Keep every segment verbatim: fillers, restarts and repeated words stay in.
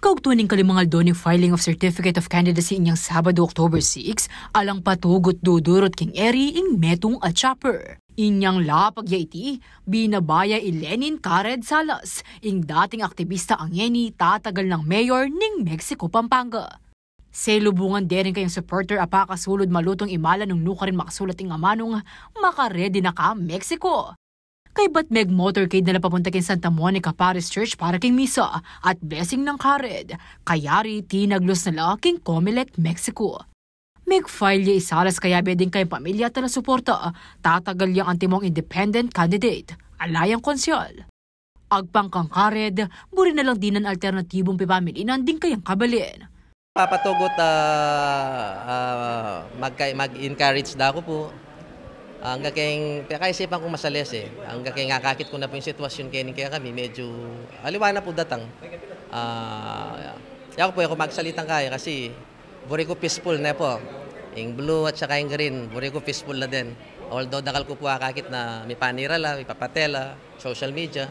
Kaugtun ning kalimang aldo ning filing of Certificate of Candidacy inyang Sabado, October six, alang patugut dudurut king eri ing metung a chopper. Inyang lapag ya iti, binaba ya i Lenin Cared Salas, ing dating aktibista a ngeni tatagal nang mayor ning Mexico, Pampanga. Selubungan de ring kayang supporter a pakasulud malutung imala nung nukarin makasulat ing amanung makaredi na ka Mexico. Kaybat meg-motorcade na la papunta king Santa Monica Parish Church para king misa at blessing nang Cared, kayari tinaglus na la king Comelec Mexico. Meg-file ya i Salas kayabe ding kayang pamilya at talasuporta, tatagal yang antimong independent candidate, ala yang konsyal. Agpang kang Cared, buri na lang dinan alternatibung pepamilinan ding kayang kabalen. Papatugut, ah, ah, magka-, mag-encourage da ku pu. Angga keng pekaisipan kung masalese, angga keng akakit ku na pu ing sitwasyun keni kekami, medyu aliwa na pu datang. Ah, yaku pu, e ku magsalitang kaya kasi buri ku peaceful ne pu. Ing blue at saka ing green, buri ku peaceful na din. Although dakal ku pu akakit na mipanira la, mipapatela, social media.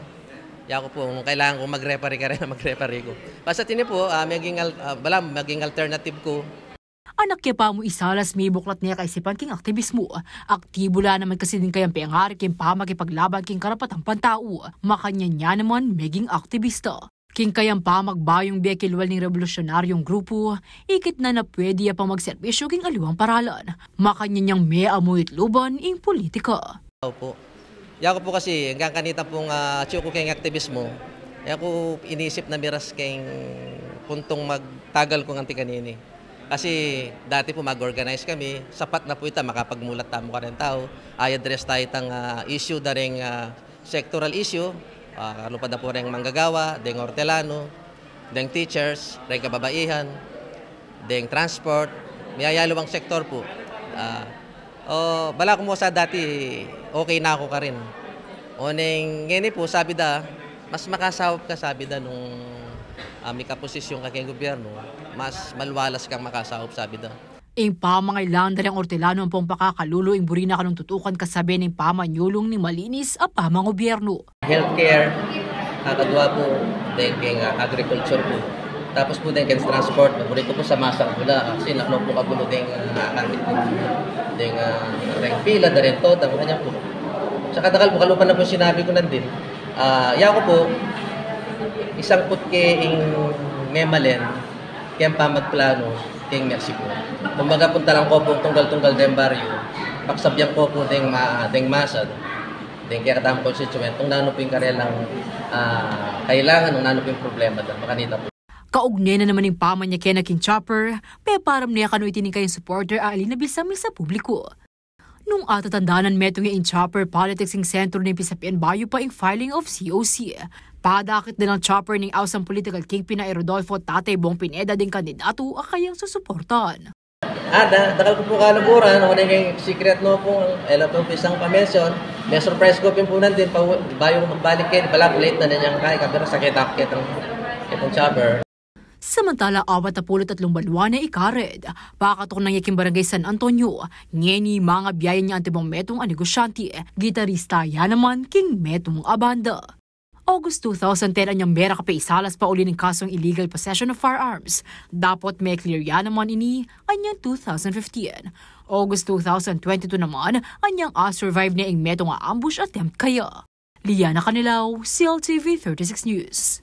Yaku pu, nung kailangan kung mag-referee, kareng mag-referee ku. Basta tini pu, ah, maging al-, ah, bala, maging alternative ku. Anak ya pa mu i Salas, mibuklat ne kaisipan king aktibismu. Aktibu la naman kasi ding kayang pengari king pamakipaglaban king karapatang pantau. Makanyan ya naman meging aktibista. King kayang pamagbayung bie kilwal ning revolusyonaryung grupu, ikit na na pwede ya pang magserbisyu king aliwang paralan. Makanyan yang me-amu itluban ing politika. Opu. Yaku pu kasi, anggang kanita pung, ah, atyu ku keng aktibismu, e ku inisip na miras keng puntung magtagal ku nganti kanini. Kasi dati pu mag-organize kami, sapat na pu ita, makapagmulat tamu kareng tau, i-address ta itang, ah, issue da reng, ah, sectoral issue, ah, kalupa da pu reng manggagawa, deng ortelano, deng teachers, reng kababaihan, deng transport, miyayaliwang sektor pu. Ah, o, bala ku mu sa dati, okay na ku karin. Oneng ngeni pu, sabi da, mas makasaup ka, sabi da, nung, ah, mikaposisyun ka keng gubyernu, mas maluwalas kang makasaup, sabi da. Ing pamangailangan da reng ortelano ampong pakakalulu ing buri na kanung tutukan kasabe ning pamanyulung ning malinis a pamangubyernu. Healthcare, kakadwa pu, deng keng, ah, agriculture pu. Tapos pu deng keng transport, buri ku pu sa masang bula, kasi nanu pu kagulu deng, ah, deng, ah, reng pila, da reng tota, makanyan pu. Saka dakal pu, kalupa na pu sinabi ku nandin. Ah, yaku pu, isang put ke ing memalen, keng pamagplanu keng Mexico. Kumbaga, puntalan ko pu ing tunggal-tunggal deng baryu, pagsabyan ko pu deng ma-, deng masa, deng kekadam constituent, nung nanu pu ing karelang, ah, kailangan, nung nanu pu ing problema da, makanita pu. Kaugne na naman ning pamanyake na king chopper, peparam ne kanu iti ning kayang supporter a ali na bisang misa publiku. Nung atatandanan, metung ya ing chopper politics ing sentru ning pisapian bayu pa ing filing of C O C. Padakit da nang chopper ning ausang political kingpin a i Rodolfo Tatay Bong Pineda ding kandidatu a kayang susuportan. Ah, da-, dakal ku pu kaluguran, o, naging secret no pu, e la pu pisang pa-mention. Me-surprise ku pin pu nandin, pa-, bayu ku magbalik keni, bala pu late na ninyang kai, kabira sakit ak ketang, ketang chopper. Samantala, apat a pulu't tatlung banua ne i Cared, pakatuknang ya king Barangay San Antonio. Ngeni, mangabiayan ya antimong metung a negosyante, gitarista ya naman king metung a banda. August two thousand ten, anyang merak a pe i Salas pauli ning kasung illegal possession of firearms. Dapot me-clear ya naman ini anyang two thousand fifteen. August two thousand twenty-two naman, anyang a-survive ne ing metung a ambush attempt kaya. Liana Canilao, C L T V thirty-six News.